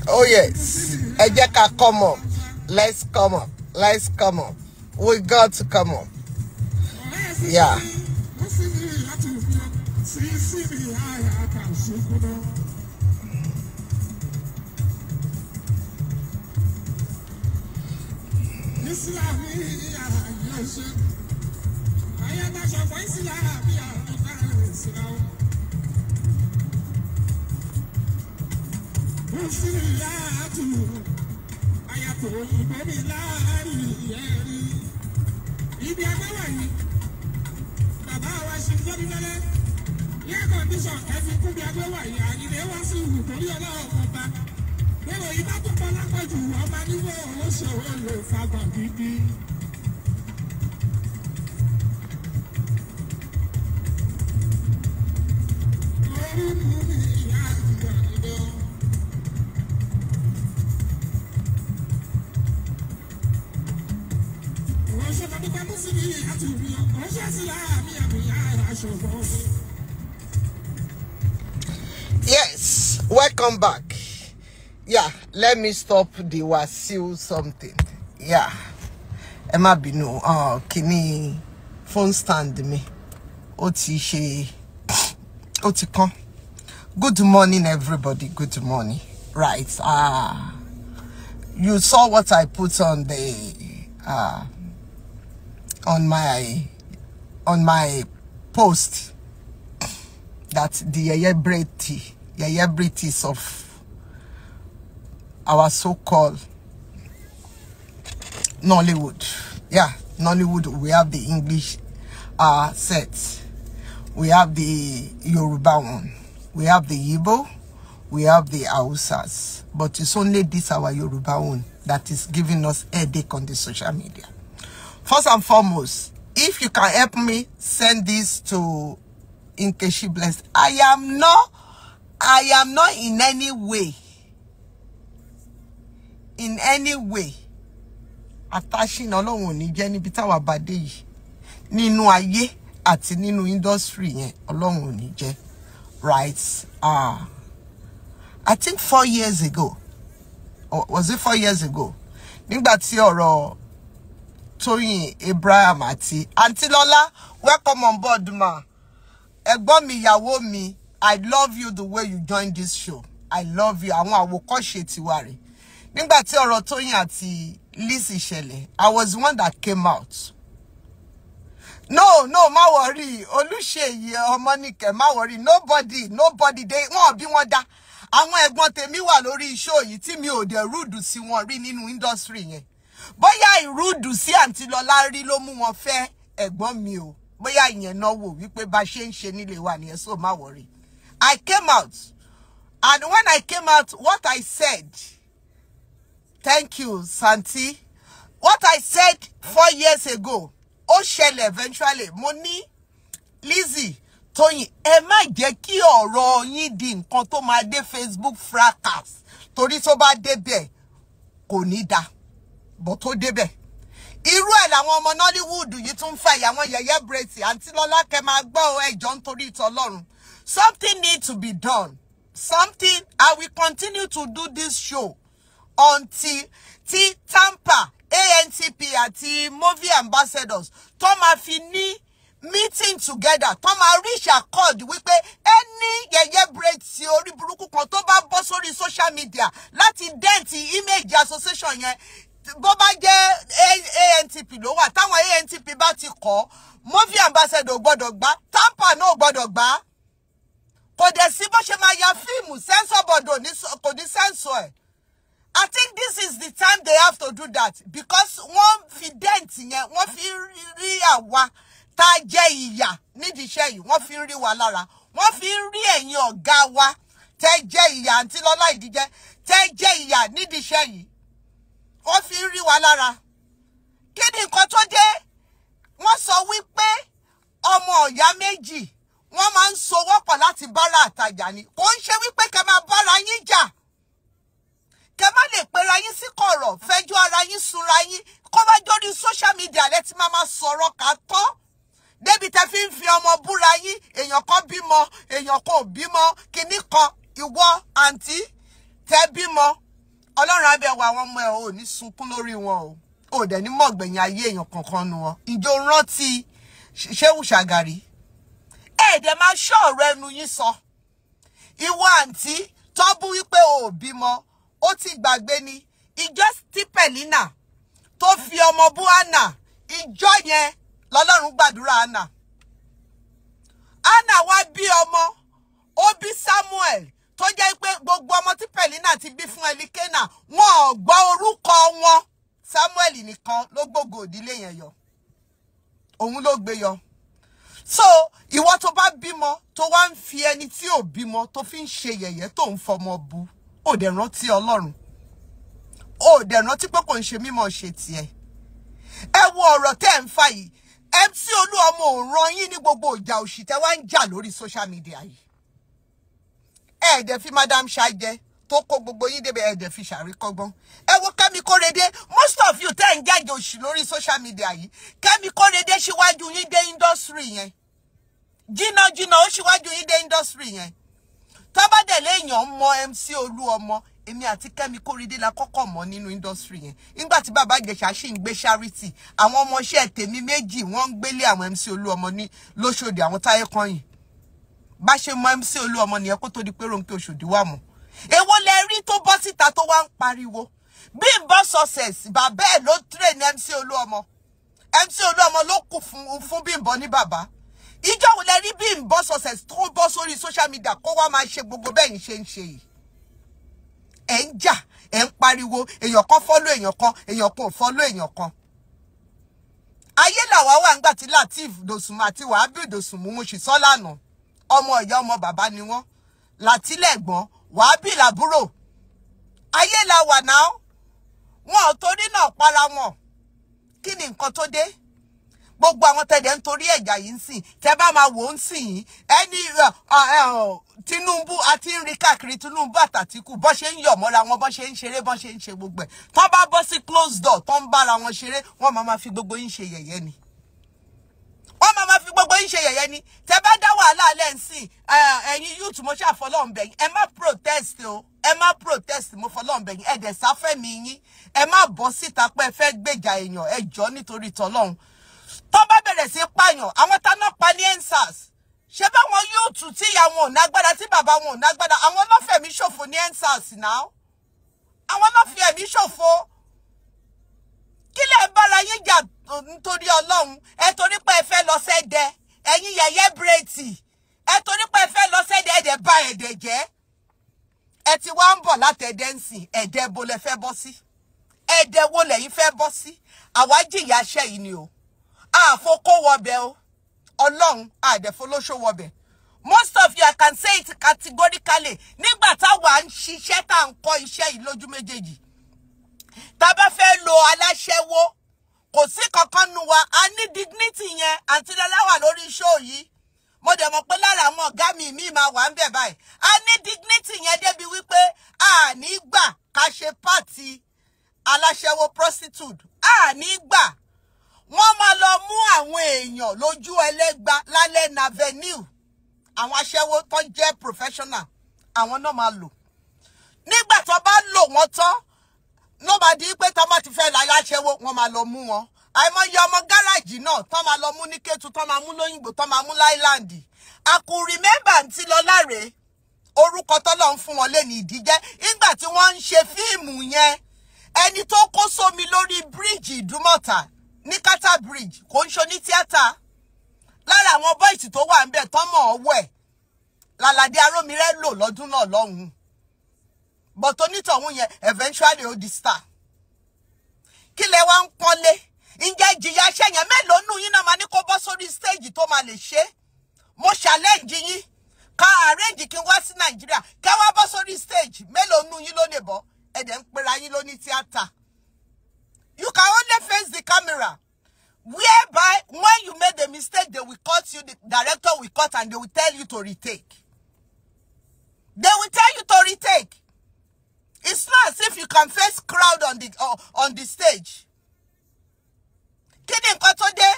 Oh yes. Ẹ jẹ́ ká come up. Let's come up. Let's come up. We got to come up. Yeah. Yes, welcome back. Yeah, let me stop the Wasiu something. Yeah. Ẹ má bínú, kíní phone stand mi. Ó ti ṣe, ó ti kán. Good morning, everybody. Good morning. Right. You saw what I put on the on my post, that the Yeyebrities of our so-called Nollywood. Yeah, Nollywood, we have the English set. We have the Yoruba one. We have the Igbo. We have the Hausas. But it's only this our Yoruba one that is giving us headache on the social media. First and foremost, if you can help me send this to Nkechi Blessed. I am not in any way, attaching Ọlọ́run ò ní jẹ́ níbi táwa bá dé yìí nínú ayé àti nínú industry yẹn, Ọlọ́run ò ní jẹ́. Right? I think 4 years ago, or was it 4 years ago? Nígbà tí ọ̀rọ̀ Tóyìn Abraham àti Aunty Lola, welcome on board ma. Ẹ̀gbọ́n mi, ìyàwó mi, I love you the way you joined this show. I love you. Àwọn àwòkọ́ṣe tiwa rè. Nígbà tí ọ̀rọ̀ Tóyìn àti Lizzy ṣẹlẹ̀, I was the one that came out. No, má worry. Olúṣèyí Ọmọnìkẹ́, má worry. Nobody, they wọ́n bí wọ́n dá. Àwọn ẹ̀gbọ́n tèmi wà lórí show yìí tí mi ò dẹ̀ rúdù sí wọn rí nínú industry yẹn. Bóyá ìrúdù sí Aunty Lola rí ló mú wọn fẹ́ ẹ̀gbọ́n mi o. Bóyá ìyẹn náà wò wípé bá ṣe ń ṣe nílé wa nìyẹn, so má worry. I came out, and when I came out, what I said, thank you, Santi. What I said 4 years ago, ó ṣẹlẹ̀ eventually. Mo ní Lizzy, Tóyìn, ẹ má jẹ́ kí ọ̀rọ̀ yín di nǹkan tó máa dé Facebook fracas, torí tó bá débẹ̀ kò ní dáa, bọ̀ tó débẹ̀. Irú ẹ̀ làwọn ọmọ Nollywood yìí tún ń fẹ́ ìyàwọn yẹ̀yẹ́ bírètì. Aunty Lola, kẹ́ máa gbọ́ ẹjọ́ nítorí ìtọ́lọ́run. Something needs to be done. Something. I will continue to do this show until tí Tampa, ANTP àti movie ambassadors tó máa fi ní meeting together, tó máa reach accord wípé any yẹ̀yẹ́ bírètì orí burúkú kan tó bá bọ́ sórí social media láti dent image association yẹn, bó bá jẹ́ ANTP ló wà, táwọn ANTP bá ti kọ́, movie ambassador gbọ́dọ̀ gbà, Tampa náà gbọ́dọ̀ gbà. Kò dẹ̀ sí bó ṣe máa ya fíìmù, censor board kò ní censor ẹ̀. I think this is the time they have to do that, because wọ́n fi dent yẹn, wọ́n fi rí àwa tá a jẹ́ ìyà nídìí iṣẹ́ yìí, wọ́n fi rí wa lára, wọ́n fi rí ẹ̀yin ọ̀gá wa tẹ́ jẹ́ ìyà, Aunty Lola Ìdíjẹ́ tẹ́ jẹ́ ìyà nídìí iṣẹ́ yìí, wọ́n fi rí wa lára. Kí ni nǹkan tó dé? Wọ́n sọ wípé ọmọ ọ̀yá méjì wọ́n máa ń sowọ́pọ̀ láti bára àtajà ni. Kò ń ṣe wípé kẹ́ máa bára yín jà, kẹ́ má lè pera yín sí kọ̀rọ̀, fẹjọ́ ara yín sunra yín, kó bá jórí social media lẹ ti máa máa sọ̀rọ̀ ká tán. Débi tẹ́ fi ń fi ọmọ búra yín, èèyàn kan bímọ, èèyàn kan ò bímọ, kinní kan, ìwọ àǹtí tẹ́ bímọ, Ọlọ́run á bẹ̀ wá àwọn ọmọ ẹ̀, ò ní sunkún lórí wọn o. Ò dẹ̀ ní mọ̀gbẹ̀yìn ayé èèyàn kankan nu wọn. Ìjọ rántí Ṣéhù Ṣàgàrí? Ẹ̀ dẹ̀ máa ṣọ́ ọ̀rọ̀ ẹnu yín sọ. Ìwọ àǹtí tó bú wípé o ò bímọ, ó ti gbàgbé ni. Ìjọ tí Pẹ̀línà tó fi ọmọ bú Anna, ìjọ yẹn lọ́lọ́run gbàdúrà Anna. Anna wá bí ọmọ, ó bí Samuel, tó jẹ́ pé gbogbo ọmọ tí Pẹ̀línà ti bí fún Elikena, wọn ò gbọ́ orúkọ wọn. Samuel nìkan ló gbógo ìdílé yẹn yọ, òun ló gbé yọ. So ìwọ tó bá bímọ, tó wá ń fi ẹni tí ò bímọ tó fi ń ṣe yẹ̀yẹ́, tó ń fọmọ bu, ó dẹ̀ rántí Ọlọ́run, ó dẹ̀ rántí pé kò ń ṣe mímọ̀ ṣe tiẹ̀. Ẹ wo ọ̀rọ̀ tẹ́ ẹ̀ ń fà yìí. MC Olúọmọ ò ràn yín ní gbogbo ìjà òṣì tẹ́ wá ń jà lórí social media yìí. Ẹ dẹ̀ fi Madam Ṣájẹ tó kó gbogbo yín débẹ̀, ẹ dẹ̀ fi ṣàríkọ́gbọ́n. Ẹ wo Kẹ́mi Kórèdé. Most of you tẹ́ ń jàjà òṣì lórí social media yìí, Kẹ́mi Kórèdé síwájú yín dé industry yẹn jìnnà jìnnà, ó síwájú yín dé industry yẹn. Tó bá dẹ̀ léèyàn mọ MC Olúọmọ, èmi àti Kẹ́mi Kórèdé la kọ́kọ́ mọ̀ nínú industry yẹn. Nígbà tí bàbá Ìjẹ̀ṣà ṣì ń gbé charity, àwọn ọmọọṣẹ́ tèmi méjì wọ́n ń gbélé àwọn MC Olúọmọ ní lóṣòdì, àwọn Táyé Kọ́yìn. Bá ṣe mọ MC Olúọmọ nìyẹn kó tó di pé Rónkẹ́ Òṣòdì wà mọ́. Èwo lẹ rí tó bọ́ síta tó wá ń pariwo Bímbọ́ Success? Bàbá ẹ̀ ló train MC Olúọmọ. MC Olúọmọ ló kù fún Bímbọ́ ní bàbá. Ìjọ wo lẹ rí Bímbọ́ Success tó bọ́ sórí social media kó wá máa ṣe gbogbo bẹ́ẹ̀ ń ṣe ń ṣe yìí? Ẹ̀ ń jà, ẹ̀ ń pariwo, èèyàn kan follow èèyàn kan, èèyàn kan ò follow èèyàn kan. Ayé làwa wà ńgbà tí Lateef Dòsùnmù àti Wàhábì Dòsùnmù, mo sì sọ lánàá, ọmọ ìyá ọmọ bàbá ni wọ́n. Látìlẹ́gbọ̀n, Wàhábì làbúrò. Ayé la wà náà, wọn ò torí náà para wọn. Kí ni nǹkan tó dé? Gbogbo àwọn tẹ̀lé ń torí ẹ̀jà yìí ń sìn, tẹ́ bá máa wò ó ń sìn yín, ẹni Tinubu àti ń rí káàkiri, Tinubu àtàtìkù bọ́ ṣe ń yọ̀ mọ́ra wọn, bọ́ ṣe ń ṣeré, bọ́ ṣe ń ṣe gbogbo ẹ̀, tó bá bọ́ sí close door tó ń bára wọn ṣeré, wọ́n máa ma fi gbogbo yín ṣe yẹ̀yẹ́ ni. Wọ́n máa ma fi gbogbo yín ṣe yẹ̀yẹ́ ni. Tẹ́ bá dá wàhálà alẹ́ ń sìn, ẹ̀yin youth, mo ṣàfọlọ́run bẹ̀ yín, ẹ má protest o, ẹ má protest. Mo fọlọ́run bẹ̀ yín, ẹ dẹ̀ sáfẹ́mi yín, ẹ má bọ́ síta pé ẹ fẹ́ gbèjà èèyàn. Ẹ jọ̀ọ́, nítorí tọlọ́run. Tó bá bẹ̀rẹ̀ sí pààyàn, àwọn táná pa ní EndSARS, ṣé báwọn youth tí ìyá wọn ò nágbára, tí bàbá wọn ò nágbára, àwọn ló fẹ̀mí ṣòfò ní EndSARS náà, àwọn ló fi ẹ̀mí ṣòfò. Kí lẹ̀ ń bára yín jà nítorí Ọlọ́run? Ẹ torí pé ẹ fẹ́ lọ sẹ́dẹ̀, ẹ̀yin yẹ̀yẹ́ bírètì, ẹ torí pé ẹ fẹ́ lọ sẹ́dẹ̀, ẹ̀dẹ̀ bà ẹ̀dẹ̀ jẹ́. Ẹ ti wá ń bọ̀ látẹ̀dẹ̀ ń sìn. Ẹ̀dẹ̀ bo lẹ fẹ́ bọ́ sí? Ẹ̀dẹ̀ wo lẹ̀yin fẹ́ bọ́ sí? Àwa jìyà aṣẹ́ yìí ni o. Àfokó wọbẹ̀ o, Ọlọ́run àdẹ̀fọlóṣó wọbẹ̀. Most of you, I can say it categorically, nígbà táwa ń ṣiṣẹ́, tá à ń kọ́ iṣẹ́ yìí lójú méjèèjì, tá a bá fẹ́ lo aláṣẹ́wó, kò sí kankan nu wa. A ní dignity yẹn. Àǹtí Lọlá wà lórí show yìí, mo dẹ̀ mọ̀ pé lára àwọn ọ̀gá mi mi máa wà ń bẹ̀ báyìí. A ní dignity yẹn débi wípé a ní gbà ká ṣe part aláṣẹ́wó, prostitute, a ní gbà. Wọ́n máa lọ mú àwọn èèyàn lójú ẹlẹ́gba lálẹ́ avenue, àwọn aṣẹ́wó tó jẹ́ professional, àwọn náà máa lò. Nígbà tó bá lò wọ́n tán ló máa di pé tó bá ti fẹ́ la aláṣẹ́wó, wọ́n máa lọ mú wọn. Àìmọye ọmọ gáràjì náà tó máa lọ mú ní Kétu, tó máa mú lóyìnbó, tó máa mú láìláńdì. I could remember àǹtí Lọláre, orúkọ tọ́lọ́ ń fún wọn lé ní ìdíjẹ́. Nígbà tí wọ́n ń ṣe fíìmù yẹn, ẹni tó kó sómi lórí bíríìjì Ìdúmọ̀tà ní Carter Bridge, kò ń ṣe ní tíátà, lára àwọn boys tó wà ń bẹ̀ tọ́mọ̀ ọwọ́ ẹ̀ lálàdé Arómirẹ́ lò lọ́dún náà lọ́hùn-ún, but onítọ̀hún yẹn eventually ó di star. Kí lẹ wá ń pọ́nlé? Ǹjẹ́ ìjìyà iṣẹ́ yẹn, mélòó nù yín náà máa ní kó bọ́ sórí stage tó máa lè ṣe? Mo challenge yín, ká arrange kí n wá sí Nàìjíríà, kẹ́ wá bọ́ sórí stage, mélòó nù yín ló lè bọ́? Ẹ̀dẹ̀ ń pera yín lóní tíátà. You can only face the camera, whereby when you made a mistake, they will cut you, the director will cut and they will tell you to retake. They will tell you to retake. It's not as if you can face crowd on the stage. Kí ni nǹkan tó dé?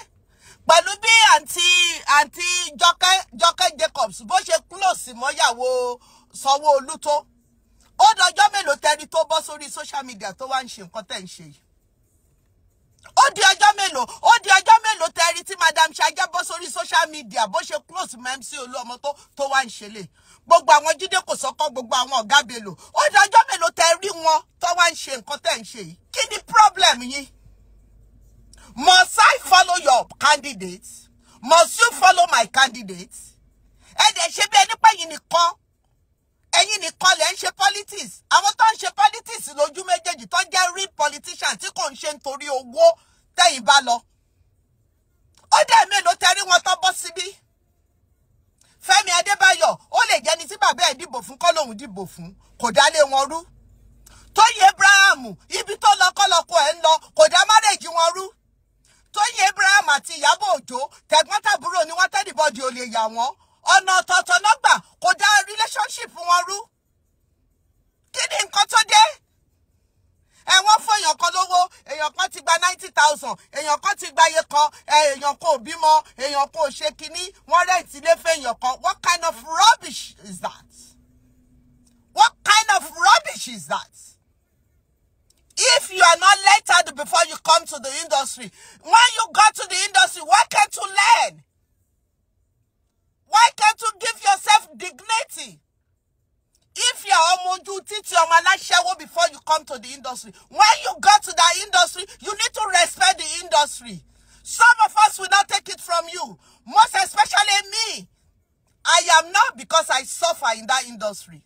Pẹ̀lú bí àǹtí Jọkẹ́ Jọkẹ́ Jacobs bó ṣe close mọ́yàwó Sanwó-Olú tó, Ó dọjọ́ mélòó tẹ́rí tó bọ́ sórí social media tó wá ń ṣe nǹkan tẹ́ ń ṣe yìí? Ó di ọjọ́ mélòó? Ó di ọjọ́ mélòó tẹ́rí tí Madam Ṣajẹ́ bọ́ sórí social media, bó ṣe close mọ́ MC Olúọmọ tó wá ń ṣe lè? Gbogbo àwọn Jídé Kòsọ́kọ́, gbogbo àwọn ọ̀gá Bello, ó di ọjọ́ mélòó tẹ́rí wọn tó wá ń ṣe nǹkan tẹ́ ń ṣe yìí? Kí ni problem yín? Must I follow your candidate? Must you follow my candidate? Ẹ dẹ̀ ṣe bí ẹni pé ẹ̀yin nìkan lẹ̀ ń ṣe politics. Àwọn tó ń ṣe politics lójú méjèèjì, tó jẹ́ real politician, tí kò ń ṣe nítorí owó tẹ̀yìn bá lọ, ó dẹ̀ mélòó tẹ́rí wọn tó bọ́ síbí? Fẹ́mi Adébáyọ̀, ó lè jẹ́ni tí bàbá ẹ̀ dìbò fún kọ́ lòun dìbò fún, kò dálé wọn rú. Tóyìn Abraham, ibi tó lọ kọ́lọ́kọ́ ẹ̀ ń lọ, kò dá marriage wọn rú. Tóyìn Abraham àti Ìyábọ̀ Òjó, tẹ̀gbọ́n-tàbúrò ni wọ́n, t'anybody ò lè yà wọ́n. Ọ̀nà ọ̀tọ̀ọ̀tọ̀ náà gbà, kò dá relationship wọn rú. Kí ni nǹkan tó dé? Ẹ̀wọ̀n fún èèyàn kan lówó, èèyàn kan ti gba 90,000, èèyàn kan ti gba iye kan, èèyàn kan ò bímọ, èèyàn kan ò ṣe kinní, wọ́n rent ilé fún èèyàn kan. What kind of rubbish is that? What kind of rubbish is that? If you are not lettered before you come to the industry, when you got to the industry, why can't you learn? Why can't you give yourself dignity? If you are ọmọ ojú títí, ọmọ aláṣẹ́wó before you come to the industry, when you got to that industry, you need to respect the industry. Some of us will not take it from you, most especially me. I am not, because I suffer in that industry.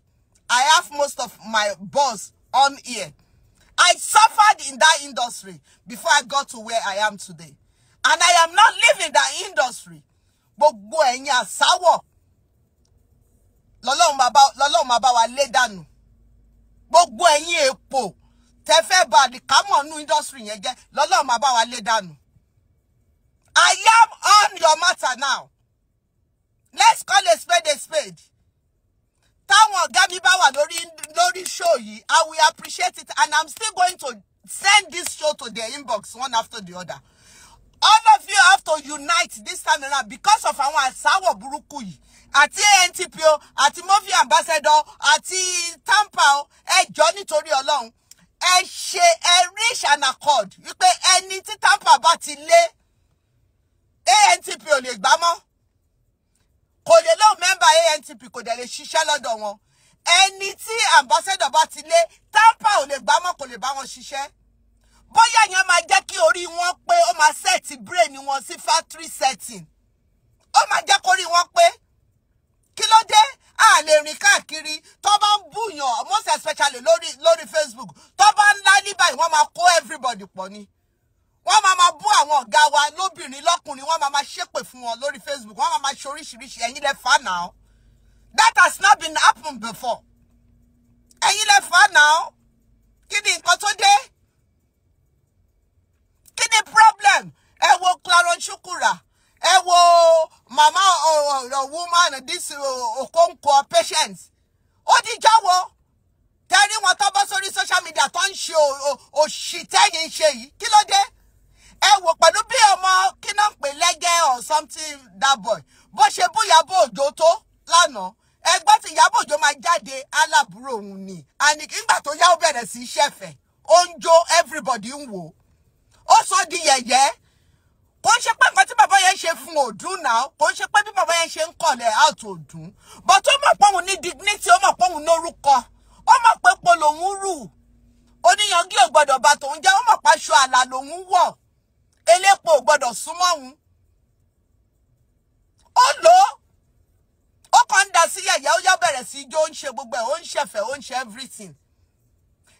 I have most of my boss on here. I suffered in that industry before I got to where I am today. And I am not leaving that industry. Gbogbo ẹ̀yin àsáwọ̀ lọ́lọ́run máa bá wa lé dànù. Gbogbo ẹ̀yin èpò tẹ́ fẹ́ bà àlìkámọ̀ nú industry yẹn jẹ́, lọ́lọ́run máa bá wa lé dànù. I am on your matter now. Let's call a spade a spade. Táwọn ọ̀gá mi bá wà lórí show yìí, I will appreciate it, and I'm still going to send this show to their inbox one after the other. All of you have to unite this time around because of àwọn àsáwọ̀ burúkú yìí, àti ANTPO, àti movie ambassador, àti TAMPAN o. Ẹ jọ, nítorí Ọlọ́run, ẹ ṣe, ẹ reach an accord wípé ẹni tí TAMPAN bá ti lé, ANTP ò lè gbá mọ́, kò lè lóun member ANTP, kò dẹ̀ lè ṣiṣẹ́ lọ́dọ̀ wọn. Ẹni tí ambassador bá ti lé, TAMPAN ò lè gbá mọ́, kò lè bá wọn ṣiṣẹ́. Bóyá yẹn máa jẹ́ kí orí wọn pé, ó máa set brain wọn sí factory setting, ó máa jẹ́ kórí wọn pé. Kí ló dé? A lè rìn káàkiri, tó bá ń búyàn, most especially lórí Facebook, tó bá ń lá ní báyìí, wọ́n máa kó everybody pọ̀ ni. Wọ́n máa máa bú àwọn ọ̀gá wa lóbìnrin, lọ́kùnrin, wọ́n máa máa ṣépè fún wọn lórí Facebook, wọ́n máa máa ṣe oríṣiríṣi. Ẹ̀yin lẹ fà á now. That has not been happen before. Ẹ̀yin lẹ fà á now. Kí ni nǹkan tó dé? Kí ni problem? Ẹ wo Claron Shukura, ẹ wo mama woman, this Okonkwo Patience. Ó di jáwọ́ tẹ́rí wọn tó bọ́ sórí social media tó ń ṣe òṣì tẹ́yìn ń ṣe yìí. Kí ló dé? Ẹ wò pẹ̀lú bí ọmọ kí náà ń pè lẹ́gẹ́ or something, that boy, bó ṣe bú Ìyábọ̀ Òjó tó lánàá. Ẹgbọ́n tí Ìyábọ̀ Òjó máa jáde, aláàbúrò òun ni, and nígbà tó yá, ó bẹ̀rẹ̀ sí í ṣẹ̀fẹ̀, ó ń jó, everybody ń wò ó, sọ di yẹ̀yẹ́. Kò ń ṣe pé nǹkan tí bàbá yẹn ṣe fún òdùn náà, kò ń ṣe pé bí bàbá yẹn ṣe ń kọ̀lẹ̀ out òdùn, but ó mọ̀ pé òun ní dignity, ó mọ̀ pé òun lórúkọ, ó mọ̀ pé po lòun rù, oníyangí ò gbọ́dọ̀ bà tòun jẹ́, ó mọ̀ pé aṣọ àlà lòun wọ̀, elépo ò gbọ́dọ̀ súnmọ́ òun. Ó lò ó, ó kàn ń da sí yẹ̀yẹ́, ó yá, bẹ̀rẹ̀ sí ijó, ó ń ṣe gbogbo ẹ̀, ó ń ṣẹ̀fẹ̀, ó ń ṣe everything.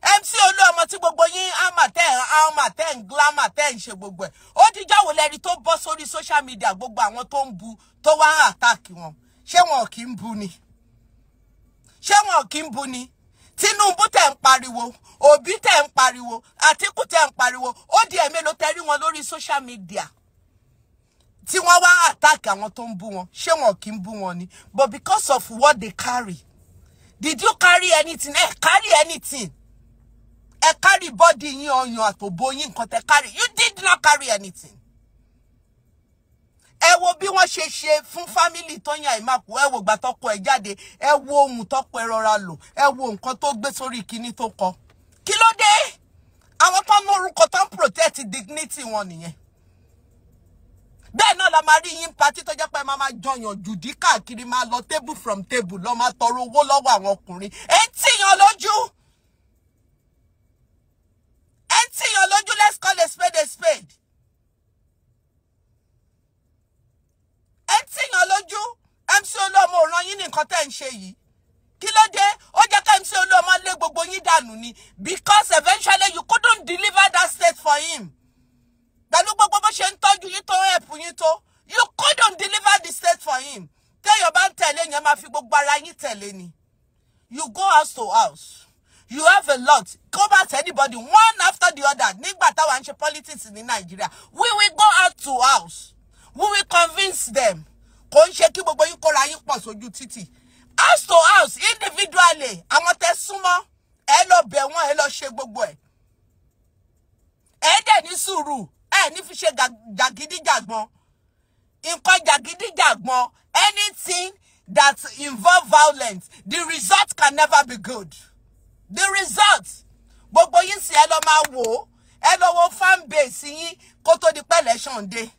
MC Olúọmọ tí gbogbo yín àmà tẹ́ ẹ̀ àmà tẹ́ ẹ̀ ń glamour, tẹ́ ẹ̀ ń ṣe gbogbo ẹ̀, ó díjọ́ wò lẹ́ni tó bọ́ sórí social media, gbogbo àwọn tó ń bu, tó wá ń attack wọn? Ṣé wọn kì í bu ni? Ṣé wọn kì í bu ni? Tinubu tẹ̀ ń pariwo, Òbí tẹ̀ ń pariwo, Àtíkù tẹ̀ ń pariwo, ó di ẹ̀mélòó tẹ́ rí wọn lórí social media tí wọ́n wá attack àwọn tó ń bú wọn? Ṣé wọn kì í bú wọn ni? But because of what they carry, did you carry anything? Ẹ carry anything? Ẹ carry body yín, ọyàn àtòbó yín, nǹkan tẹ carry? You did not carry anything. Ẹ wo bí wọ́n ṣe ṣe fún family Tóyìn Àìmàkù. Ẹ wo ìgbà tọ́kọ ẹ̀ jáde, ẹ wo ohun tọ́kọ ẹ̀ rọra lò, ẹ wo nǹkan tó gbé sórí kinní tó kọ. Kí ló dé? Àwọn tó ń lórúkọ tó ń protect dignity wọn nìyẹn. Bẹ́ẹ̀ náà la máa rí yín party tó jẹ́ pé máa máa jọyàn jùdí káàkiri, máa lọ table from table lọ máa tọrọ owó lọ́wọ́ àwọn ọkùnrin. Ẹ ń tìyàn lójú, ẹ ń tìyàn lójú. Let's call a spade a spade. Ẹ ń tìyàn lójú. MC Olúọmọ ò rán yín ní nǹkan tẹ́ ń ṣe yìí. Kí ló dé? Ó jẹ́ ká MC Olúọmọ lé gbogbo yín dànù ni, because eventually you couldn't deliver that state for him. Pẹ̀lú gbogbo bó ṣe ń tọ́jú yín tó, help yín tó, you couldn't deliver the state for him. Téèyàn bá ń tẹ̀lé yẹn, máa fi gbogbo ara yín tẹ̀lé ni. You go house to house, you have a lot. Go back to anybody one after the other. Nígbà táwa ń ṣe politics ní Nàìjíríà, we will go out to house, we will convince them. Kò ń ṣe kí gbogbo yín kóra yín pọ̀ sójú títì. House to house, individually, àwọn tẹ́ súnmọ́, ẹ lọ bẹ̀ wọ́n, ẹ lọ ṣe gbogbo ẹ̀. Ẹ dẹ̀ ní sùúrù, ẹ ní fi ṣe jàgídíjàgbọ́n. Nǹkan jàgídíjàgbọ́n, anything that involve violence, the result can never be good. The result, gbogbo yín sì, ẹ lọ máa wò ó, ẹ lọ wo fan base yín kó tó di pé election dé,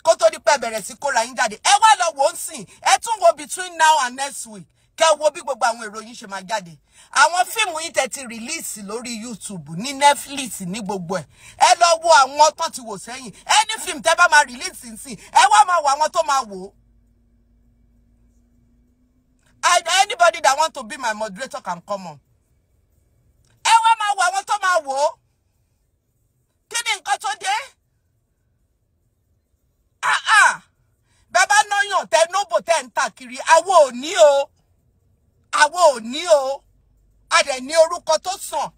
kó tó di pé bẹ̀rẹ̀ sí kóra yín jáde. Ẹ wá lọ wò ó sìn, ẹ tún wo between now and next week, kẹ́ wo bí gbogbo àwọn èrò yín ṣe máa jáde. Àwọn fíìmù yín tẹ́ ti release lórí YouTube, ní Netflix, ní gbogbo ẹ̀, ẹ lọ wo àwọn tó ti wò sẹ́yìn. Any film tẹ́ bá máa release nsìn, ẹ wá máa wo àwọn tó máa wò ó. Anybody that want to be my moderator can come on. Ẹ wá máa wo àwọn tó máa wò ó. Kí ni nǹkan tó dé? Ah ah, bẹ́ẹ̀ bá náyàn tẹ nóbò tẹ́ ń tà kiri, àwo ò ní o, àwo ò ní o. A dẹ̀ ní orúkọ tó sàn.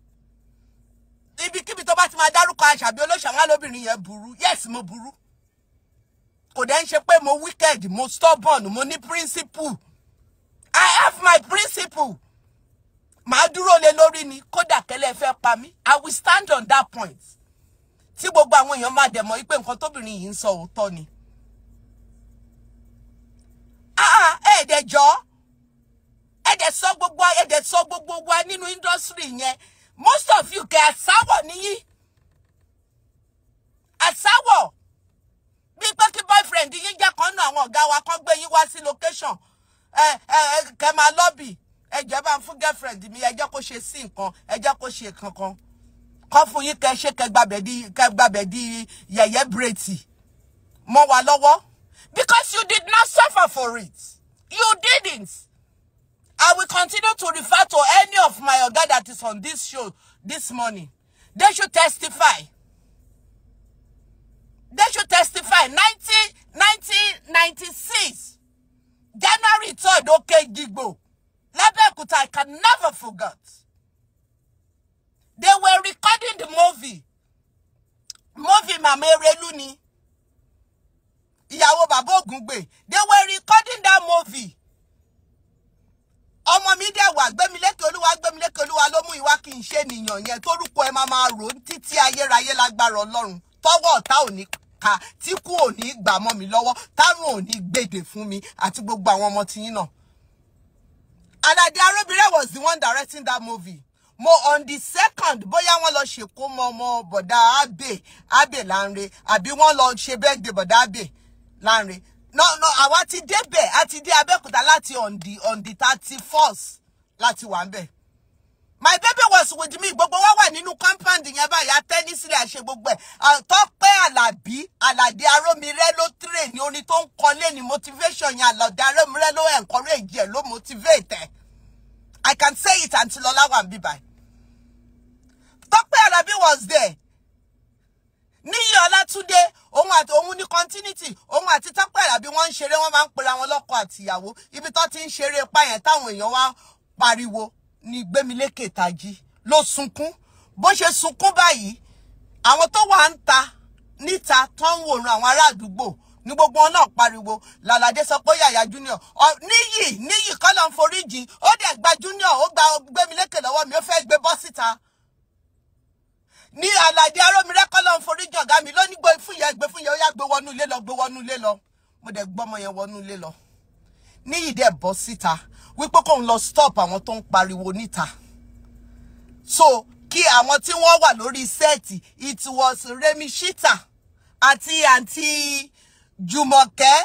Ibikíbi tó bá ti máa dárúkọ Àṣàbí Olóṣà, wọn lóbìnrin yẹn burú. Yes, mo burú. Kò dẹ̀ ń ṣe pé mo wicked, mo stubborn, mo ní principle. I have my principle. Màá dúró lé lórí ni, kódà kẹlẹ́ fẹ́ pa mí, I will stand on that point, tí gbogbo àwọn èèyàn máa dẹ̀ mọ̀ wípé nǹkan tóbìnrin yìí ń sọ òótọ́ ni. Ah, ẹ̀ẹ́dẹ̀jọ́, ẹ̀ẹ́dẹ̀ sọ gbogbo wa nínú industry yẹn, most of you kẹ́ àsáwọ̀ níyí, àsáwọ̀ bí pé kí boyfriend yín jẹ́ kan náà àwọn ọ̀gá wa kan gbé yín wá sí location, ẹ ẹ kẹ́ máa lobby, ẹ jẹ́ bá ń fún girlfriend mi, ẹ jẹ́ kó ṣe sí nǹkan, ẹ jẹ́ kó ṣe kankan kọ́ fún yín, kẹ́ ṣe kẹ́ gbàbẹ̀ di yẹ̀yẹ́ bírètì mọ́ wa lọ́wọ́, because you did not suffer for it. You didn't. I will continue to refer to any of my oga that is on this show this morning. They should testify. They should testify. 1996, January 3rd, Òkè Jigbo, l'Abẹ́òkúta, I can never forget. They were recording the movie. Movie Mama Erelu ni. Ìyàwó Bàbá Ògúngbè. They were recording that movie. Ọmọ mi dẹ̀ wà, Gbémilékè Olúwa, Gbémilékè Olúwa ló mú ìwá kí n ṣe nìyàn yẹn torúkọ ẹ máa máa rò ó títí ayérayé lágbára Ọlọ́run, tọwọ́ ọ̀tá ò ní ka, tí kú ò ní gbà mọ́ mi lọ́wọ́, tárùn ò ní gbèdè fún mi àti gbogbo àwọn ọmọ tiyín náà. Alade Arobire was the one directing that movie. Mo on the second, bóyá wọ́n lọ ṣèkómọ ọmọ bọ̀dá Abe, Abe Lanre, àbí wọ́n lọ ṣe birthday bọ̀dá Abe Lanre. No, no, àwa ti débẹ̀, a ti dé Abẹ́òkúta láti on the 31st láti wà ń bẹ̀. My baby was with me. Gbogbo wa wà nínú compound yẹn báyìí, atẹ́ní sílẹ̀, àṣẹ gbogbo ẹ̀. Tọ́pẹ́ Àlàbí, Àlàdé Arómirẹ́ ló train ní orin tó ń kọ lé ní motivation yẹn. Àlàdé Arómirẹ́ ló encourage ẹ̀, ló motivate ẹ̀. I can say it until Ọlá wà ń bí báyìí. Tọ́pẹ́ Àlàbí was there. Níyì Ọlátúndé, òun àti òun ní continuity, òun àti Tọ́pẹ́ Àlàbí, wọ́n ń ṣeré, wọ́n máa ń pera wọn lọ́kọ àtìyàwó. Ibi tó ti ń ṣeré ipá yẹn táwọn èèyàn wá pariwo ní Gbémilékè tají ló sunkún. Bó ṣe sunkún báyìí, àwọn tó wà ń ta níta tó ń wòran, àwọn ará àdúgbò ní gbogbo wọn náà pariwo. Làlàdé sọ pé yàyà junior Níyì, Níyì kọ́ ló ń foríjì. Ó dẹ̀ gba junior, ó gba Gbémilékè lọ́wọ́ mi, ó fẹ́ gbé bọ́ síta ní. Àlàdé Arómirẹ́ kọ́ ló ń foríjì ọ̀gá mi lóní, gbé fún yẹn, gbé fún yẹn, ó yá, gbé wọnú ilé lọ, gbé wọnú ilé lọ. Mo dẹ̀ gbọ́mọ yẹn wọnú ilé lọ. Níyì dẹ̀ bọ́ síta wípé kóun lọ stop àwọn tó ń pariwo níta. So kí àwọn tí wọ́n wà lórí set, it was Remi Shita àti àǹtí Jùmọ̀kẹ́,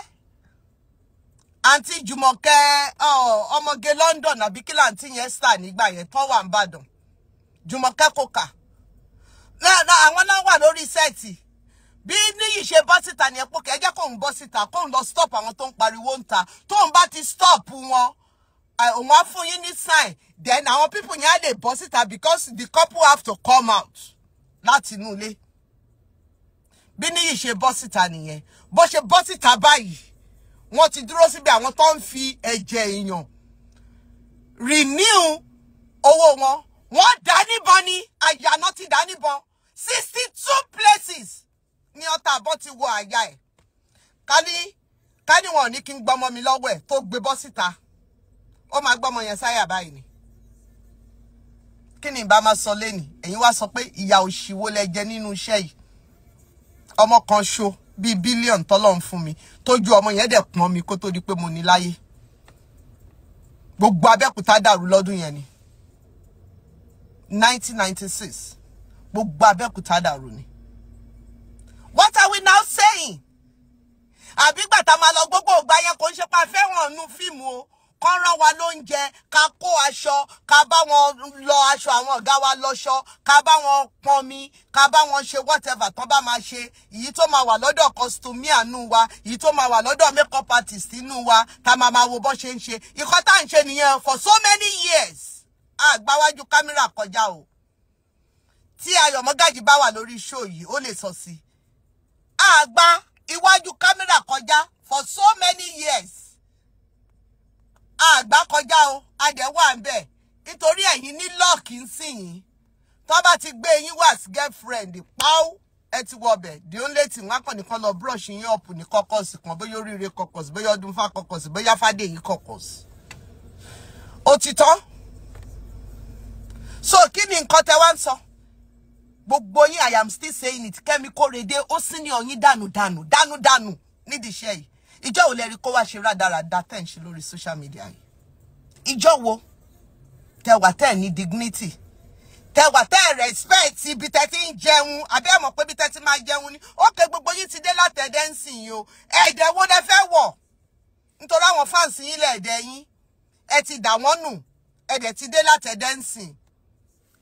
àǹtí Jùmọ̀kẹ́ ọmọge London àbí kí làǹtí yẹn star nígbà yẹn tó wà n'Ìbàdàn, Jùmọ̀kẹ́ Kòkà. Àwọn náà wà lórí set. Bí Níyì ṣe bọ́ síta ní ẹ̀pọ̀ kẹ́, ẹ jẹ́ kóun bọ́ síta, kóun lọ stop àwọn tó ń pariwo ń ta. Tóun bá ti stop wọn, òun á fún yín ní sign, then àwọn people yẹn á lè bọ́ síta because the couple have to come out láti inú ilé. Bí Níyì ṣe bọ́ síta nìyẹn. Bó ṣe bọ́ síta báyìí, wọ́n ti dúró síbi àwọn tó ń fi ẹ̀jẹ̀ èèyàn renew owó wọn. Wọ́n dá níbọn ní àyà náà, ti dá níbọn. 62 places ní ọta àbọ̀ ti wọ àyà ẹ̀. Ká ní wọn ò ní kí n gbọ́mọ mi lọ́wọ́ ẹ̀ tó gbé bọ́ síta, ó máa gbọ́mọ yẹn sáyà báyìí ni. Kí ni ìbá máa sọ lẹ́nìí? Ẹ̀yin wá sọ pé ìyà òṣì wo lẹ jẹ nínú iṣẹ́ yìí? Ọmọ kan ṣo bíi bílíọ̀nù tọ́lọ́ ń fún mi, tójú ọmọ yẹn dẹ̀ pọ́n mi kó tó di pé mo ní láyé. Gbogbo Abẹ́òkúta dàrú lọ́dún yẹn ni, 1996. Gbogbo Abẹ́òkúta dàrú ni. What are we now saying? Àbí gbàtà máa lọ gbogbo ògbà yẹn, kò ń ṣe pa fẹ́ràn nú fíìmù o. Kán rán wa lóúnjẹ, ká kó aṣọ, ká bá wọn lọ aṣọ, àwọn ọ̀gá wa lọ́ṣọ, ká bá wọn pọnmi, ká bá wọn ṣe whatever tán bá máa ṣe. Èyí tó máa wà lọ́dọ̀ costumier nú wa, èyí tó máa wà lọ́dọ̀ makeup artist nú wa, tá máa máa wo bọ́ ṣe ń ṣe. Ìkọ́ tá à ń ṣe nìyẹn for so many years. Àgbáwájú kámẹ́rà kọjá o. Tí Ayọ̀ Mọ́gàjì bá wà lórí show yìí, ó lè sọ sí i. Àgbá iwájú kámẹ́rà kọjá for so many years, àgbá kọjá o. Adẹ̀ wà ń bẹ̀ nítorí ẹ̀yin ní luck ń sìn yín. Tó bá ti gbé yín wá sí girlfriend pàó, ẹ ti wọ ọbẹ̀. The only thing, wọn kàn nìkan lọ brush yín up ní caucus kan, bóyá oríire caucus, bóyá ọdún fá caucus, bóyá fàdéyí caucus, ó ti tán. So kí ni nǹkan tẹ wá ń sọ? Gbogbo yín, I am still saying it, Kẹ́mi Kórèdé ó sì ní ọyín dànù dànù dànù dànù nídìí iṣẹ́ yìí. Ìjọ ò lè rí kó wá ṣe rádaràda tẹ̀ ń ṣe lórí social media yìí? Ìjọ wo tẹ wà tẹ́ ní dignity, tẹ wà tẹ́ respect ibi tẹ́ ti ń jẹun? Àbí ẹ mọ̀ pé ibi tẹ́ ti máa jẹun ni? Ókè, gbogbo yín ti dé látẹ̀dẹ́ ń sìn yìí o. Ẹ̀ẹ́dẹ̀ wo lẹ fẹ́ wọ̀? Nítorí àwọn fans yín lẹ̀ẹ́dẹ̀ yín, ẹ ti dà wọ́n nù. Ẹ̀ẹ́dẹ̀ ti dé látẹ̀dẹ́ ń sìn,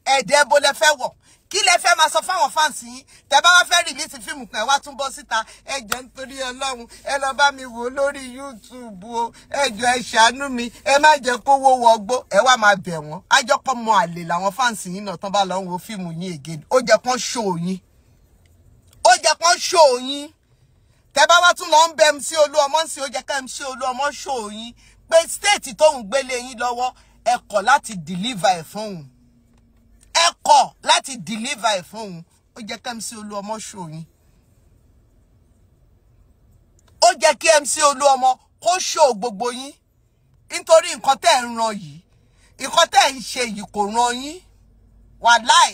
ẹ̀ẹ́dẹ̀ bo lẹ fẹ́ wọ̀? Kí lẹ fẹ́ máa sọ fáwọn fans yín? Tẹ bá wá fẹ́ release fíìmù kan, ẹ wá tún bọ́ síta, "Ẹ jẹ́ nítorí Ọlọ́run, ẹ lọ bá mi wò lórí YouTube o. Ẹ jọ̀ọ́, ẹ ṣàánú mi, ẹ má jẹ́ kówó wọgbó." Ẹ wá máa bẹ̀ wọ́n. Ájọpọ̀ mọ àlè làwọn fans yín náà tán bá lọ ń wo fíìmù yín again. Ó jẹ́ kán show yín, ó jẹ́ kán show yín. Tẹ bá wá tún lọ ń bẹ MC Olúọmọ sí, ó jẹ́ ká MC Olúọmọ show yín pé state tóun gbélé yín lọ́wọ́, ẹ kọ̀ láti deliver ẹ̀ fún òun, ẹ kọ̀ láti deliver ẹ̀ fún òun. Ó jẹ́ kí MC Olúọmọ show yín, ó jẹ́ kí MC Olúọmọ kó show gbogbo yín, nítorí nǹkan tẹ́ ẹ̀ ń ran yìí, nǹkan tẹ́ ẹ̀ ń ṣe yìí, kò ran yín. Wàláì,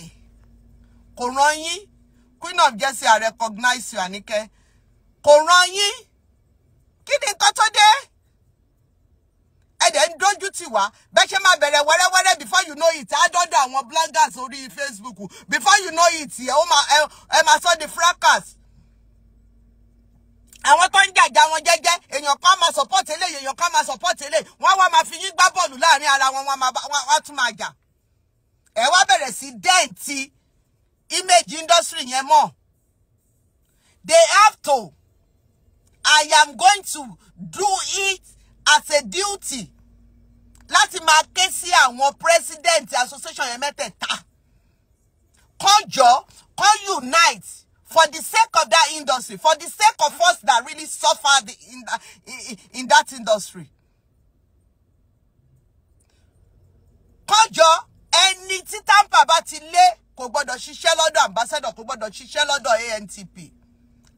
kò ran yín. Queen of Jesse, I recognize you, Anike. Kò ran yín. Kí ni nǹkan tó dé? Ẹ dẹ̀ ń dójú tì wá. Bẹ́ẹ̀ ṣe máa bẹ̀rẹ̀ wẹ́rẹ́wẹ́rẹ́, before you know it, á dọ́dọ̀ àwọn bloggers orí Facebook. Before you know it, ẹ ó máa ẹ máa sọ di fracas. Àwọn tó ń jàjà wọn jẹ́jẹ́, èèyàn kan máa support eléyìí, èèyàn kan máa support eléyìí, wọ́n wá máa fi yín gbá bọ́ọ̀lù láàrin ara wọn, wọ́n á tún máa jà. Ẹ wá bẹ̀rẹ̀ sí dent image industry yẹn mọ́. They have to, I am going to do it as a duty láti máa ké sí àwọn president association yẹn mẹ́tẹ̀ẹ̀ta, kọjọ kọ unite for the sake of that industry, for the sake of us that really suffer in that industry. Kọjọ, ẹni tí TAMPAN bá ti lé kò gbọdọ̀ ṣiṣẹ́ lọ́dọ̀ ambassador, kò gbọdọ̀ ṣiṣẹ́ lọ́dọ̀ ANTP.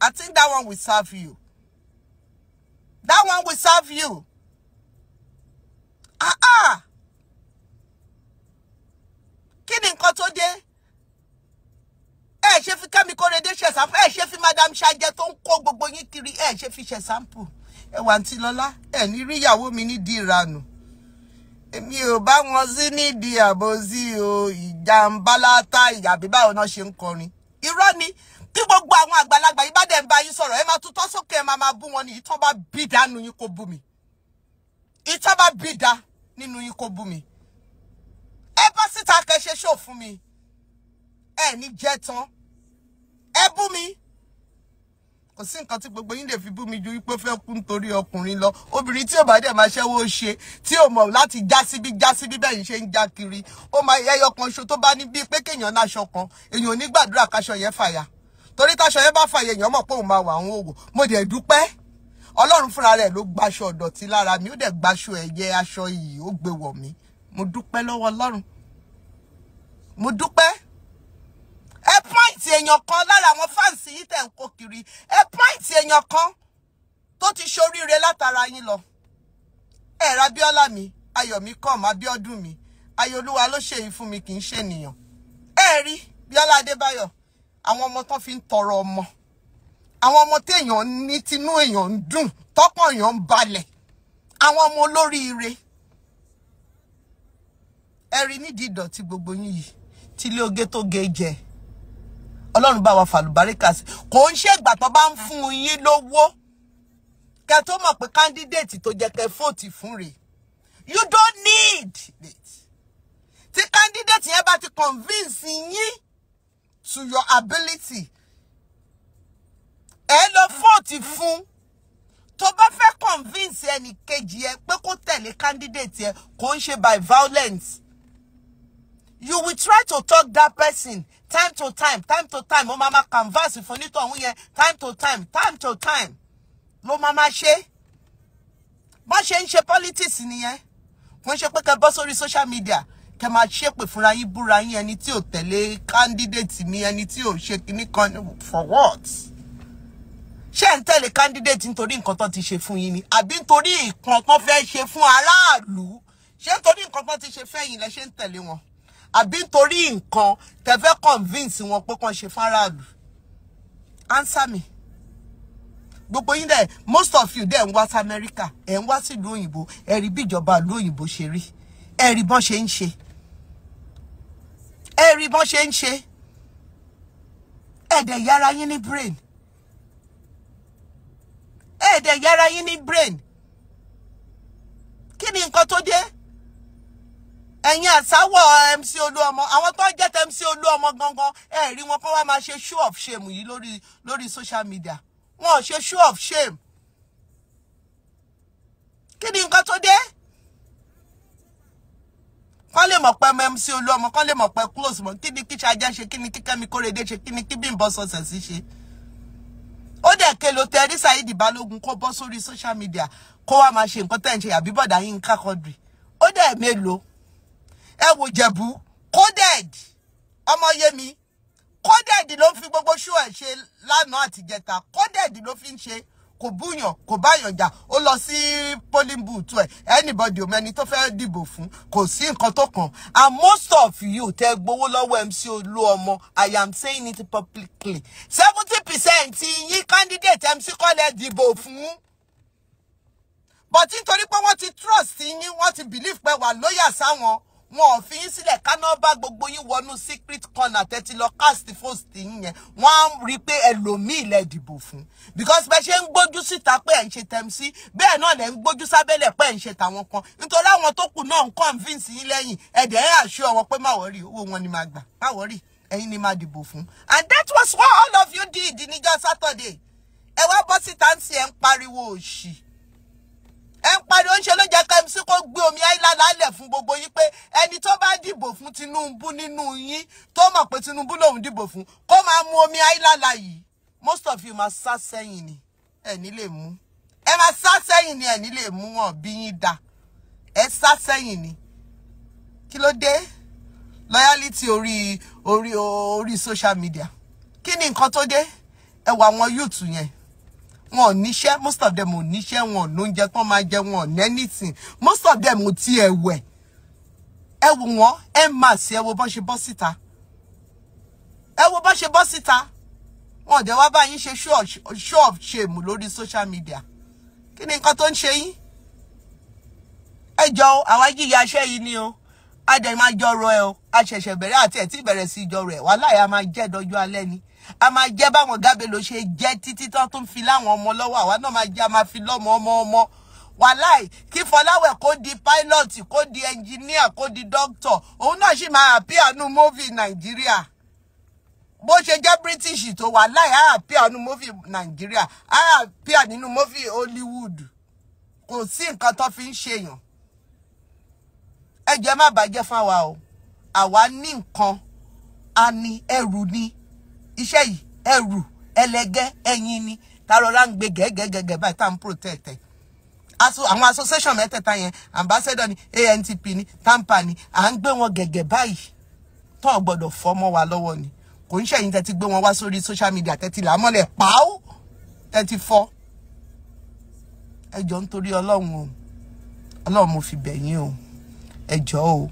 I think that one will serve you. That one will serve you. Ah ah, kí ni nǹkan tó dé? Ẹ ṣe fi Kẹ́mi Kórèdé ṣe sample, ẹ ṣe fi Madam Ṣajẹ tó ń kó gbogbo yín kiri, ẹ ṣe fi ṣe sample. Ẹ wà Àǹtí Lọlá, ẹ ní rí ìyàwó mi nídìí ìranù. Èmi ò bá wọn sí nídìí àbòsí o, ìjàmbá látà ìyàbí báwo náà ṣe ń kọrin. Irọ́ ni tí gbogbo àwọn àgbàlagbà yìí bá dẹ̀ ń bá yín sọ̀rọ̀, ẹ máa tutọ́ sókè, ẹ máa máa bú wọn ní ìtàn bá bí dánú yín kó bú mi. Ìtàn bá bí dá nínú yín kó bú mi. Ẹ bọ́ síta kẹ́ ṣe ṣó fún mi. Ẹ ní jẹ́ tán. Ẹ bú mi. Kò sí nǹkan tí gbogbo yín lè fi bú mi ju wípé fẹ́ kú nítorí ọkùnrin lọ. Obìnrin tí ò bá dẹ̀ máa ṣẹ́wó ṣe, tí ò mọ̀ láti já síbí já síbí bẹ́ẹ̀ ṣe ń já kiri. Ó máa ẹyọ kan ṣo tó bá ní bíi pé kéèyàn náṣọ kan, èèyàn ò ní gbàdúrà káṣọ yẹn fàya. Torí táṣọ yẹn bá fàya, èèyàn mọ̀ pé òun máa wà àwọn òwò. Mo dẹ̀ dúpẹ́. Ọlọ́run fúnra rẹ̀ ló gbaṣọ ọ̀dọ̀tí lára mi, ó dẹ̀ gbaṣọ ẹ̀yẹ aṣọ iyì, ó gbé wọ̀ mí. Mo dúpẹ́ lọ́wọ́ Ọlọ́run. Mo dúpẹ́. Ẹ pọ́ìntì èèyàn kan lára àwọn fáǹsì yìí tẹ̀ ń kó kiri. Ẹ pọ́ìntì èèyàn kan tó ti ṣoríire látara yín lọ. Ẹ ra Bíọ́lá mi, Ayọ̀mí kàn, Abíọ́dún mi. Ayọ̀olúwa ló ṣe yìí fún mi, kì í ṣe ènìyàn. Ẹ rí Bíọ́lá Adébáyọ̀, àwọn ọmọ tán fi ń tọrọ ọmọ. Àwọn ọmọ téèyàn ní tinú èèyàn ń dùn, tọ́kàn èèyàn ń balẹ̀. Àwọn ọmọ olóríire. Ẹ rí nídìí ìdọ̀tí gbogbo yín yìí, tí ilé oge tó ge jẹ. Ọlọ́run bá wa fàlùbáríkà sí. Kò ń ṣe ìgbà tó bá ń fún yín lówó kẹ́ tó mọ̀ pé candidate tó jẹ́ kẹ́ fóòtì fún rèé. You don't need it. Tí candidate yẹn bá ti convince yín to your ability, ẹ lọ fóòtì fún. Tó bá fẹ́ convince ẹnì kejì ẹ pé kó tẹ̀lé candidate yẹn, kò ń ṣe by violence. You will try to talk that person time to time, time to time. Ó máa ma canvas fún onítọ̀hún yẹn time to time, time to time. Ló máa ma ṣe. Bọ́n ṣe ń ṣe politics nìyẹn. Kò ń ṣe pé kẹ́ bọ́ sórí social media, kẹ́ máa ṣépè fúnra yín, búra yín, ẹni tí ò tẹ̀lé candidate mi, ẹni tí ò ṣe kinní kan, for what? Ṣé ń tẹ̀lé candidate nítorí nǹkan tó ti ṣe fún yín ni? Àbí nítorí nǹkan tó fẹ́ ṣe fún aráàlú? Ṣé nítorí nǹkan tó ti ṣe fẹ́yìn lẹ ṣe ń tẹ̀lé wọn? Àbí nítorí nǹkan tẹ́ fẹ́ convince wọn pé kàn ṣe fáráàlú? Answer me. Gbogbo yín dẹ̀, most of you dẹ̀ ń wá sí Amẹ́ríkà, ẹ̀ ń wá sílùú òyìnbó, ẹ rí bí ìjọba ìlú òyìnbó ṣe rí, ẹ rí bọ́n ṣe ń ṣe, ẹ rí bọ́n ṣe ń ṣe. Ẹ dẹ̀ yára yín ní brain. Ẹ dẹ̀ yára yín ní brain. Kí ni nǹkan tó dé? Ẹ̀yin àsáwọ̀ MC Olúọmọ, àwọn tó ń jẹ́ tẹ MC Olúọmọ gangan, ẹ rí wọn kó wá máa ṣe show of shame yìí lórí social media. Wọn ò ṣe show of shame. Kí ni nǹkan tó dé? Kán lè mọ̀ pé MC Olúọmọ, kán lè mọ̀ pé close mọ́. Kí ni kí Ṣajá ṣe? Kí ni kí Kẹ́mi Kórèdé ṣe? Kí ni kí Bímbọ́ Success ṣe? Ó dẹ̀ kelo tẹ rí Saheed Balógun kó bọ́ sórí social media kó wá máa ṣe nǹkan tẹ́ ń ṣe, àbí bọ̀dá Yínká Quadri. Ó dẹ̀ mélòó? Ẹ wo Jẹ̀bú, coded, ọmọ Yẹmi, coded ló ń fi gbogbo ṣú ẹ̀ ṣe lánàá àtìjẹta. Coded ló fi ń ṣe, kò búyàn, kò báyàn jà, ó lọ sí polling booth ẹ̀, anybody ò mẹ́ni tó fẹ́ dìbò fún, kò sí nǹkan tó kàn. And most of you tẹ́ gbowó lọ́wọ́ MC Olúọmọ, I am saying it publicly, 70% yín candidate MC kọ́lẹ̀ dìbò fún. But nítorí pé wọ́n ti trust yín, wọ́n ti believe pé wà lóyà sáwọn, wọn ò fi yín sílẹ̀. Káná bá gbogbo yín wọnú secret corner tẹ́tí lọ cast vote yín yẹn, wọ́n á rí i pé ẹlòmíì lẹ dìbò fún, because bẹ́ẹ̀ ṣe ń gbójú síta pé ẹ̀ ń ṣe tẹ̀mísí, bẹ́ẹ̀ náà lẹ̀ ń gbójú sábẹ́lẹ̀ pé ẹ̀ ń ṣe tàwọn kan, nítorí àwọn tó kù náà ń convince yín lẹ́yìn. Ẹ̀dẹ̀ ẹ̀ assure wọn pé má worry, owó wọn ni máa gbà, má worry, ẹ̀yin ni máa dìbò fún. And that was what all of you did níjọ́ Saturday. Ẹ wá bọ́ síta ń ṣe, ẹ̀ ń pariwo òṣì, ẹ ń pariwo. Ń ṣe ló jẹ́ ká MC kó gbé omi àìlá lálẹ̀ fún gbogbo yín pé ẹni tó bá dìbò fún Tinubu nínú yín, tó mọ̀ pé Tinubu lòun dìbò fún, kó máa mu omi àìlá yìí. Most of you máa sá sẹ́yìn ni, ẹ ní lè mú. Ẹ máa sá sẹ́yìn ni, ẹ ní lè mú wọn bí yín da. Ẹ sá sẹ́yìn ni. Kí ló dé? Loyalty orí social media. Kí ni nǹkan tó dé? Ẹ wà àwọn youth yẹn, wọn ò níṣẹ́. Most of them ò níṣẹ́, wọn ò lóúnjẹ kán máa jẹ, wọn ò ní anything. Most of them ò tiẹ̀ wẹ̀. Ẹ wò wọ́n, ẹ mà sí, ẹ wo bọ́n ṣe bọ́ síta, ẹ wo bọ́n ṣe bọ́ síta. Wọn ò dẹ̀ wá bá yín ṣe show of shame lórí social media. Kí ni nǹkan tó ń ṣe yín? Ẹ jọ àwa jíya iṣẹ́ yìí ni o. A dẹ̀ máa jọrọ ẹ o. A ṣẹ̀ṣẹ̀ bẹ̀rẹ̀ àti ẹ̀ tí bẹ̀rẹ̀ sí jọrọ ẹ̀. Wàhálà yà máa jẹ́ dọjọ́ alẹ́ ni. A máa jẹ́ báwọn Gábélò ṣe jẹ́ títí tán tún fi láwọn ọmọ lọ́wọ́. Àwa náà máa jẹ́, a máa fi lọ́mọ ọmọ ọmọ. Wàláì, kí Fọláwẹ̀ kó di pilot, kó di engineer, kó di doctor, òun náà sì máa appear nínú movie Nàìjíríà. Bó ṣe jẹ́ British tó, wàláì, á appear nínú movie Nàìjíríà, á appear nínú movie Hollywood. Kò sí nǹkan tó fi ń ṣèyàn. Ẹ jẹ́ má bàjẹ́ fáwa o. Àwa ní nǹkan, a ní ẹrù ní iṣẹ́ yìí, ẹrù ẹlẹgẹ́ ẹyin ni tàrọ̀rá ń gbé gẹ́gẹ́gẹ́gẹ́ báyìí tá à ń protect ẹ̀. Àwọn association mẹ́tẹ̀ẹ̀ta yẹn, ambassador ni, ANTP ni, TAMPAN ni, à ń gbé wọn gẹ̀gẹ̀ báyìí tó ò gbọ́dọ̀ fọ́ mọ́ wa lọ́wọ́ ni. Kò ń ṣẹ̀yìn tẹ́tí gbé wọn wá sórí social media, tẹ́tí làmọ́lẹ̀ pàó tẹ́tí fọ́. Ẹ jọ̀ọ́, nítorí Ọlọ́run o, Ọlọ́run mo fi bẹ̀ yín o. Ẹ jọ̀ọ́ o,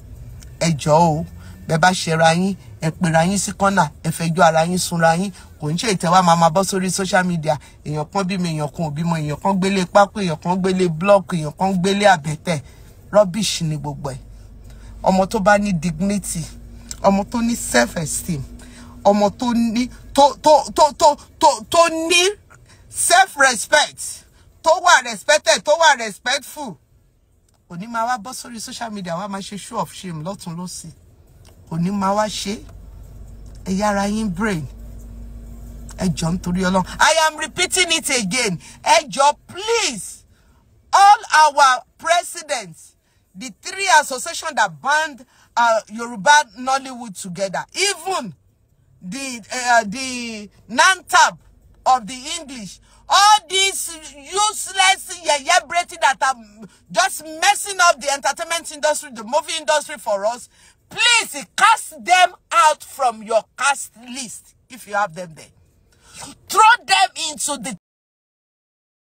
ẹ jọ̀ọ́ o. Bẹ́ẹ̀ bá ṣera yín, ẹ pera yín sí kọ́nà, ẹ fẹjọ́ ara yín sunra yín. Kò ń ṣe ìtẹ́wá máa bọ́ sórí social media. Èèyàn kan bímọ, èèyàn kan ò bímọ, èèyàn kan gbélé pákó, èèyàn kan gbélé block, èèyàn kan gbélé àbẹ̀tẹ̀. Rubbish ni gbogbo ẹ̀. Ọmọ tó bá ní dignity, ọmọ tó ní self esteem, ọmọ tó ní tó tó tó tó tó tó ní self respect, tó wà respected, tó wà respectful, kò ní máa wá bọ́ sórí social media wá máa ṣe show of shame lọ́tún lọ́sì. Kò ní máa wá ṣe. Ẹ yára yín brain. Ẹ jọ̀ọ́, nítorí Ọlọ́run, I am repeating it again. Ẹ jọ̀ọ́, please, all our presidents, the three associations that band Yoruba Nollywood together, even the NANTAP of the English, all these useless yeye brating that are just messing up the entertainment industry, the movie industry for us, please cast them out from your cast list if you have them there. Throw them into the